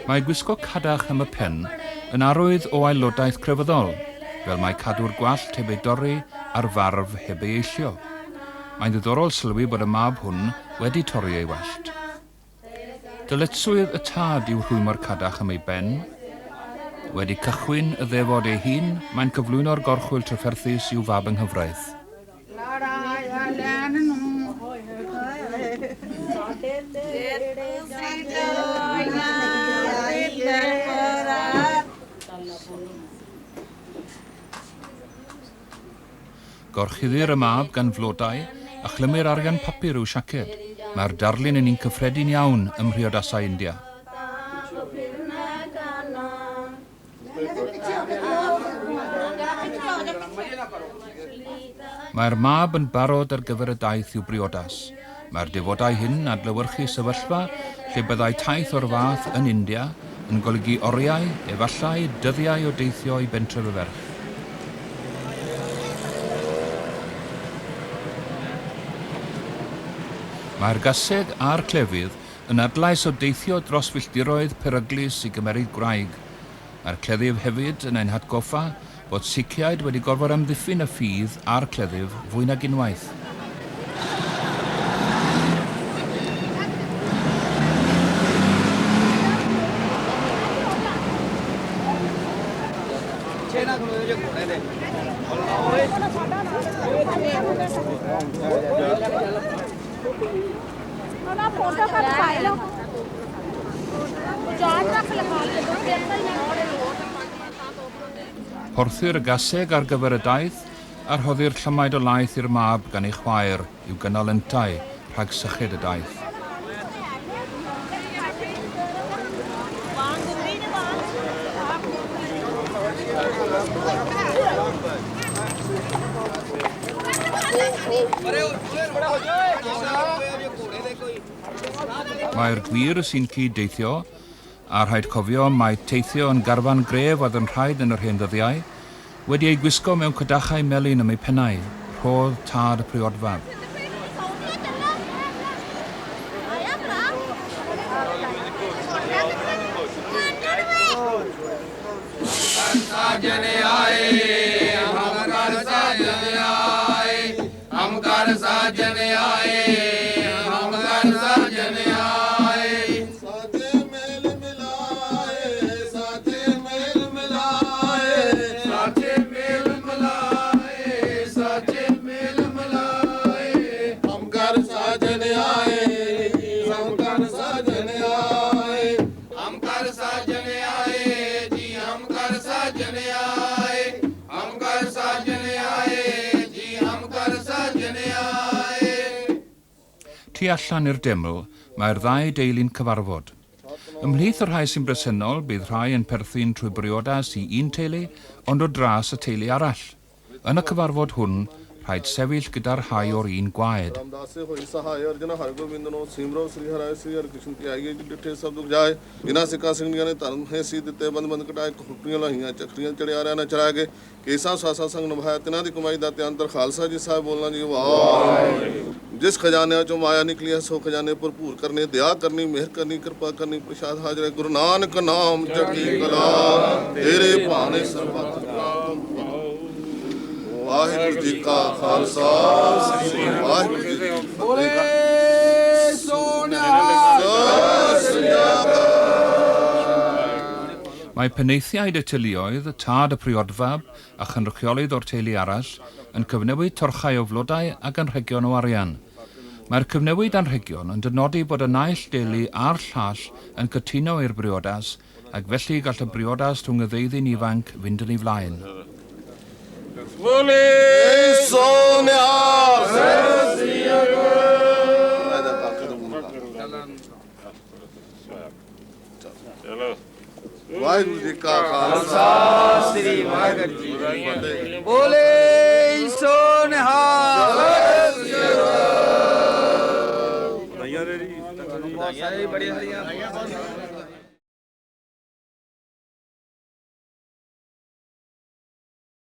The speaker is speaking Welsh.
Mae gwisgo cadach am y pen yn arwydd o aelodaeth crefyddol, fel mae cadw'r gwallt heb ei dorri a'r farf heb ei eillio. Mae'n ddiddorol sylwi bod y mab hwn wedi torri ei wallt. Dyletswydd y tad yw rhwymo'r cadach am ei ben. Wedi cychwyn y ddefod ei hun, mae'n cyflwyno'r gorchwyl trafferthus i'w fab yng nghyfraith. Gorchuddir y mab gan flodau a chlymir arian papur i'w siaced. Mae'r darlun yn un cyffredin iawn ym mhriodasau India. Mae'r mab yn barod ar gyfer y daith i'w briodas. Mae'r defodau hyn yn adlewyrchu sefyllfa lle byddai taith o'r fath yn India yn golygu oriau, efallai dyddiau o deithio i bentref y ferch. Mae'r gaseg a'r clefydd yn adlais o deithio dros filltiroedd peryglus i gymeryd gwraig. Mae'r cleddyf hefyd yn ein hatgoffa bod Sikhiaid wedi gorfod amddiffyn y ffydd a'r cleddyf fwy nag unwaith. Porthir y gaseg ar gyfer y daith, a rhoddir llymaid o laeth i'r mab gan ei chwaer i'w gynnal yntau rhag syched y daith. Mae'r gwir sy'n cyd-deithio, a rhaid cofio mai teithio yn garfan gref oedd yn rhaid yn yr hen ddyddiau, wedi eu gwisgo mewn cydachau melyn am eu pennau, rhodd tad y priodfab. Tu allan i'r deml, mae'r ddau deulu'n cyfarfod. Ymhlith y rhai sy'n bresennol, bydd rhai yn perthyn trwy briodas i un teulu, ond o dras y teulu arall. Yn y cyfarfod hwn, rhaid sefyll gyda'r rhai o'r un gwaed. ਕੇਸਾਂ ਸਾਸਾ ਸੰਗ ਨਿਭਾਇਆ ਤਿਨਾਂ ਦੀ ਕਮਾਈ ਦਾ ਧਿਆਨ ਤਰ ਖਾਲਸਾ ਜੀ ਸਾਹਿਬ ਬੋਲਣਾ ਜੀ ਵਾਹਿਗੁਰੂ। ਜਿਸ ਖਜ਼ਾਨਿਆਂ ਚੋਂ ਮਾਇਆ ਨਿਕਲੀ ਹੈ ਸੋ ਖਜ਼ਾਨੇ ਭਰਪੂਰ ਕਰਨੇ, ਦਇਆ ਕਰਨੀ, ਮਿਹਰ ਕਰਨੀ, ਕਿਰਪਾ ਕਰਨੀ, ਪ੍ਰਸ਼ਾਦ ਹਾਜ਼ਰ ਹੈ। ਗੁਰੂ ਨਾਨਕ ਨਾਮ ਚੜ੍ਹਦੀ ਕਲਾ, ਤੇਰੇ ਭਾਣੇ ਸਰਬੱਤ ਦਾ। ਵਾਹਿਗੁਰੂ ਜੀ ਕਾ ਖਾਲਸਾ, ਸ੍ਰੀ ਵਾਹਿਗੁਰੂ ਜੀ ਕੀ ਫਤਿਹ। ਸਤਿ ਸ੍ਰੀ ਅਕਾਲ। Mae penaethiaid y teuluoedd, tad y priodfab a chynrychiolydd o'r teulu arall yn cyfnewid torchau o flodau ac anrhegion o arian. Mae'r cyfnewid anrhegion yn dynodi bod y naill deulu a'r llall yn cytuno i'r briodas ac felly gall y briodas rhwng y ddeuddyn ifanc fynd yn ei flaen. Waheguru ji ਕਾ ਖਾਲਸਾ, ਸ੍ਰੀ ਵਾਹਿਗੁਰੂ ਜੀ ਕੀ ਫਤਿਹ। ਬੋਲੇ ਸੋ ਨਿਹਾਲ। ਵਧਾਈਆਂ ਜੀ, ਬੜੀਆਂ ਸਾਰੀਆਂ।